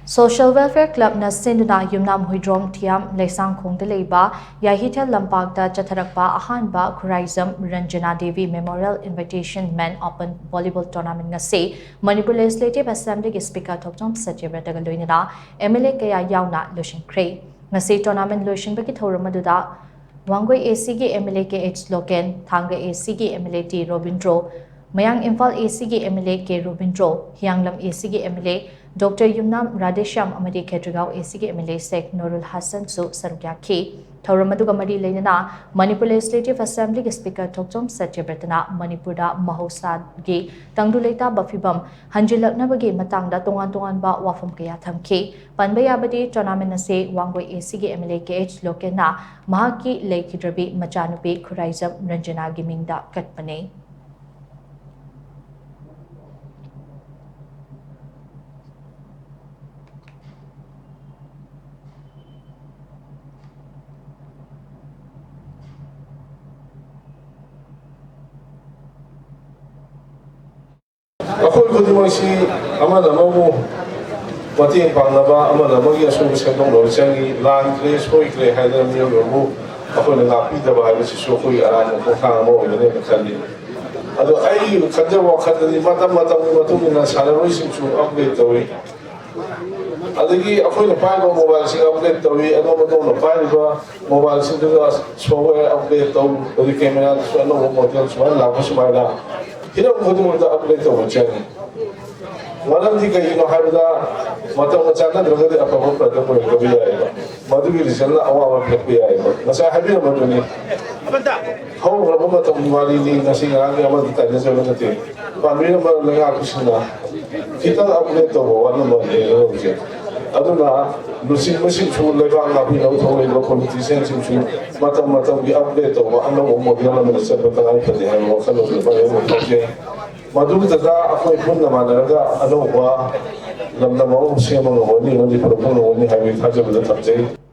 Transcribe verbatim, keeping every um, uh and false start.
Social Welfare Clubꯅ ꯁꯤꯟꯗꯨꯅ ꯌꯨꯝꯅꯥꯝ ꯍꯨꯏꯗ꯭ꯔꯣꯝ ꯊꯤꯌꯥꯝ ꯂꯩꯁꯥꯡꯈꯣꯡꯗ ꯂꯩꯕ ꯌꯥꯏꯍꯤꯊꯦꯜ ꯂꯝꯄꯥꯛꯇ ꯆꯠꯊꯔꯛꯄ ꯑꯍꯥꯟꯕ Khuraijam Ranjana Devi Memorial Invitation Men Open Volleyball Tournament ꯉꯁꯤ ꯃꯅꯤꯄꯨꯔ Legislative Assemblyꯒꯤ Speaker ꯊꯣꯛꯆꯣꯝ ꯁꯇ꯭ꯌꯕ꯭ꯔꯇꯒ ꯂꯣꯏꯅꯅ M L A ꯀꯌꯥ ꯌꯥꯎꯅ ꯂꯣꯏꯁꯤꯟꯈ꯭ꯔꯦ꯫ ꯉꯁꯤ tournament ꯂꯣꯏꯁꯤꯟꯕꯒꯤ ꯊꯧꯔꯝ ꯑꯗꯨꯗ Wangoi A Cꯒꯤ M L A K H local, ꯊꯥꯡꯒ A Cꯒꯤ M L A T Robindro, ꯃꯌꯥꯡ Imphal A Cꯒꯤ M L A K Robindro, ꯍꯤꯌꯥꯡꯂꯝ A Cꯒꯤ M L A Doctor ꯌꯨꯝꯅꯥꯝ ꯔꯥꯙꯦꯁ꯭ꯌꯥꯝ ꯑꯃꯗꯤ ꯈꯦꯇ꯭ꯔꯤꯒꯥꯎ A Cꯒꯤ M L A ꯁꯦꯈ ꯅꯨꯔꯨꯜ ꯍꯁꯟꯁꯨ ꯁꯔꯨꯛ ꯌꯥꯈꯤ꯫ ꯊꯧꯔꯝ ꯑꯗꯨꯒ ꯃꯔꯤ ꯂꯩꯅꯅ ꯃꯅꯤꯄꯨꯔ Legislative Assemblyꯒꯤ Speaker ꯊꯣꯛꯆꯣꯝ ꯁꯇ꯭ꯌꯕ꯭ꯔꯇꯅ ꯃꯅꯤꯄꯨꯔꯗ ꯃꯍꯧꯁꯥꯒꯤ ꯇꯪꯗꯨ ꯂꯩꯇꯥꯕ ꯐꯤꯕꯝ ꯍꯟꯖꯤꯜꯂꯛꯅꯕꯒꯤ ꯃꯇꯥꯡꯗ ꯇꯣꯉꯥꯟ ꯇꯣꯉꯥꯟꯕ ꯋꯥꯐꯝ ꯀꯌꯥ ꯊꯝꯈꯤ꯫ ꯄꯟꯕ ꯌꯥꯕꯗꯤ, tournament ꯑꯁꯤ Wangoi A Cꯒꯤ M L A K H ꯂꯣꯀꯦꯟꯅ ꯃꯍꯥꯛꯀꯤ ꯂꯩꯈꯤꯗ꯭ꯔꯕꯤ ꯃꯆꯥꯅꯨꯄꯤ ꯈꯨꯔꯥꯏꯖꯝ ꯔꯟꯖꯅꯥꯒꯤ ꯃꯤꯡꯗ ꯀꯠꯄꯅꯤ꯫ ꯑꯩꯈꯣꯏ ꯈꯨꯗꯤꯡꯃꯛꯁꯤ ꯑꯃꯅ ꯑꯃꯕꯨ ꯃꯇꯦꯡ ꯄꯥꯡꯅꯕ, ꯑꯃꯅ ꯑꯃꯒꯤ ꯑꯁꯣꯏꯕ ꯁꯦꯝꯗꯣꯛꯅꯕ ꯆꯪꯏ꯫ ꯂꯥꯟꯈ꯭ꯔꯦ, ꯁꯣꯏꯈ꯭ꯔꯦ ꯍꯥꯏꯗꯅ ꯃꯤꯑꯣꯏꯕꯕꯨ ꯑꯩꯈꯣꯏꯅ ꯉꯥꯛꯄꯤꯗꯕ ꯍꯥꯏꯕꯁꯤꯁꯨ ꯑꯩꯈꯣꯏꯒꯤ ꯑꯔꯥꯟꯕ ꯈꯣꯡꯊꯥꯡ ꯑꯃ ꯑꯣꯏꯒꯅꯤ ꯍꯥꯏꯅ ꯈꯜꯂꯤ꯫ ꯑꯗꯣ ꯑꯩꯒꯤ ꯈꯟꯖꯕ ꯋꯥꯈꯜꯗꯗꯤ ꯃꯇꯝ ꯃꯇꯝꯒꯤ ꯃꯇꯨꯡ ꯏꯟꯅ ꯁꯥꯟꯅꯔꯣꯏꯁꯤꯡꯁꯨ upgrade ꯇꯧꯏ꯫ ꯑꯗꯒꯤ ꯑꯩꯈꯣꯏꯅ ꯄꯥꯏꯔꯤꯕ mobileꯁꯤꯡ upgrade ꯇꯧꯏ, ꯑꯗꯣꯝ ꯑꯗꯣꯝꯅ ꯄꯥꯏꯔꯤꯕ mobileꯁꯤꯡꯗꯨꯗ software upgrade ꯇꯧ, ꯑꯗꯒꯤ cameraꯗꯁꯨ ꯑꯅꯧꯕ model ꯁꯨꯃꯥꯏꯅ ꯂꯥꯛꯄ ꯁꯨꯃꯥꯏꯅ ꯍꯤꯔꯝ ꯈꯨꯗꯤꯡꯃꯛꯇ upgrade ꯇꯧꯕ ꯆꯪꯏ꯫ ꯃꯔꯝꯗꯤ ꯀꯩꯒꯤꯅꯣ ꯍꯥꯏꯕꯗ, ꯃꯇꯝꯒ ꯆꯥꯟꯅꯗ꯭ꯔꯒꯗꯤ ꯑꯐꯕ product ꯑꯣꯏꯔꯛꯇꯕ ꯌꯥꯏꯑꯕ, ꯃꯗꯨꯒꯤ resultꯅ ꯑꯋꯥꯕ ꯄꯤꯔꯛꯄ ꯌꯥꯏꯑꯕ꯫ ꯉꯁꯥꯏ ꯍꯥꯏꯕꯤꯔꯝꯕꯗꯨꯅꯤ, ꯍꯧꯈ꯭ꯔꯕ ꯃꯇꯝꯒꯤ ꯋꯥꯔꯤꯅꯤ, ꯉꯁꯤ ꯉꯔꯥꯡꯒꯤ ꯑꯃꯗ ꯇꯥꯏꯅꯖꯕ ꯅꯠꯇꯦ꯫ ꯄꯥꯟꯕꯤꯔꯝꯕ ꯂꯩꯉꯥꯛꯄꯁꯤꯡꯅ ꯈꯤꯇꯪ upgrade ꯇꯧꯕ ꯋꯥꯠꯂꯝꯕꯅꯦ ꯍꯧꯖꯤꯛ꯫ ꯑꯗꯨꯅ ꯂꯨꯆꯤꯡꯕꯁꯤꯡꯁꯨ, ꯂꯩꯕꯥꯛ ꯉꯥꯛꯄꯤꯅꯕ ꯊꯣꯛꯂꯛꯏꯕ politicianꯁꯤꯡꯁꯨ ꯃꯇꯝ ꯃꯇꯝꯒꯤ upgrade ꯇꯧꯕ, ꯑꯅꯧꯕ model ꯑꯃꯗ ꯆꯠꯄ ꯇꯉꯥꯏ ꯐꯗꯦ ꯍꯥꯏꯕ ꯋꯥꯈꯜꯂꯣꯟꯗꯨ ꯃꯌꯥꯝ ꯑꯃ ꯐꯥꯎꯖꯩ꯫ ꯃꯗꯨꯗꯨꯗ ꯑꯩꯈꯣꯏ ꯄꯨꯟꯅ ꯃꯥꯟꯅꯔꯒ ꯑꯅꯧꯕ ꯂꯝꯗꯝ ꯑꯃꯕꯨ ꯁꯦꯝꯕ ꯉꯝꯒꯅꯤ ꯑꯃꯗꯤ ꯄꯨꯔꯛꯄ ꯉꯝꯒꯅꯤ ꯍꯥꯏꯕꯒꯤ ꯊꯥꯖꯕꯗ ꯊꯝꯖꯩ꯫